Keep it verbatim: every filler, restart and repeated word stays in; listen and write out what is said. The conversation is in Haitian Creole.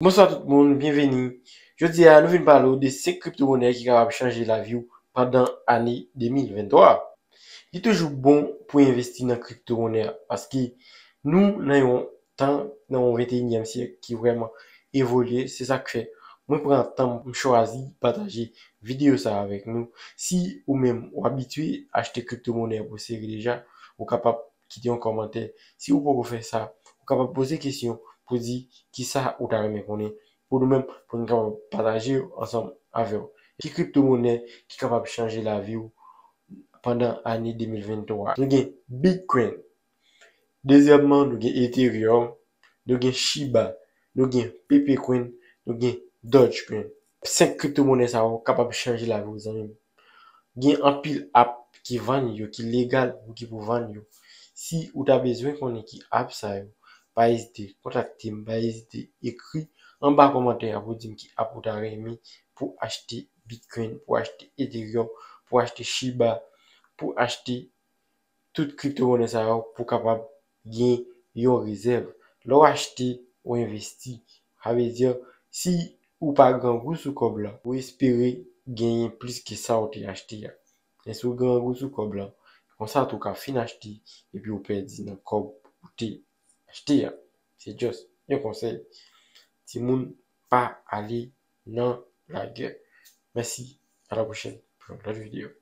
Bonswa tout moun, byenveni. Jodi a, nou vin pale w de senk kriptomonè ki kapab chanje lavi w pandan ane de mil venntwa. Li toujou bon pou envesti nan kriptomonè, paske nou nan yon tan, nan yon venteyinyèm syèk ki vrèman evolye. Se sa k fè mwen pran tan m chwazi pataje videyo sa avèk nou. Si ou menm ou abitye achte kriptomonè pou sere deja, ou kapab kite yon kòmantè. Si ou poko fè sa, ou kapab poze kesyon pou di kisa ou ta renmen konnen, pou nou menm, pou nou kapab pataje yo ansanm avè w. Ki kriptomonè ki kapab chanje lavi w pandan ane de mil venntwa? Nou gen Bitcoin. Dezyèmman, nou gen Ethereum, nou gen Shiba, nou gen Pepe Coin, nou gen Dogecoin. Senk kriptomonè sa yo kapab chanje lavi w, zanmi m. Gen anpil app ki vann yo, ki legal pou ki pou vann yo. Si ou ta bezwen konnen ki app sa yo, pa ezite kontakte m, pa ezite ekri anba kòmantè a pou di m ki app ou ta renmen pou achte Bitcoin, pou achte Ethereum, pou achte Shiba, pou achte tout kriptomonè sa yo pou kapab gen yon rezèv. Lè w achte, ou envesti. Sa vle di, si ou pa grangou sou kòb la, ou espere genyen plis ke sa ou te achte a. Men si w grangou sou kòb la, konsa tou w ka fin achte, epi ou pèdi nan kòb ou te achte a. Se just yon konsèy. Timoun, pa ale nan lagè. Mèsi, a la pwochèn pou yon lòt videyo.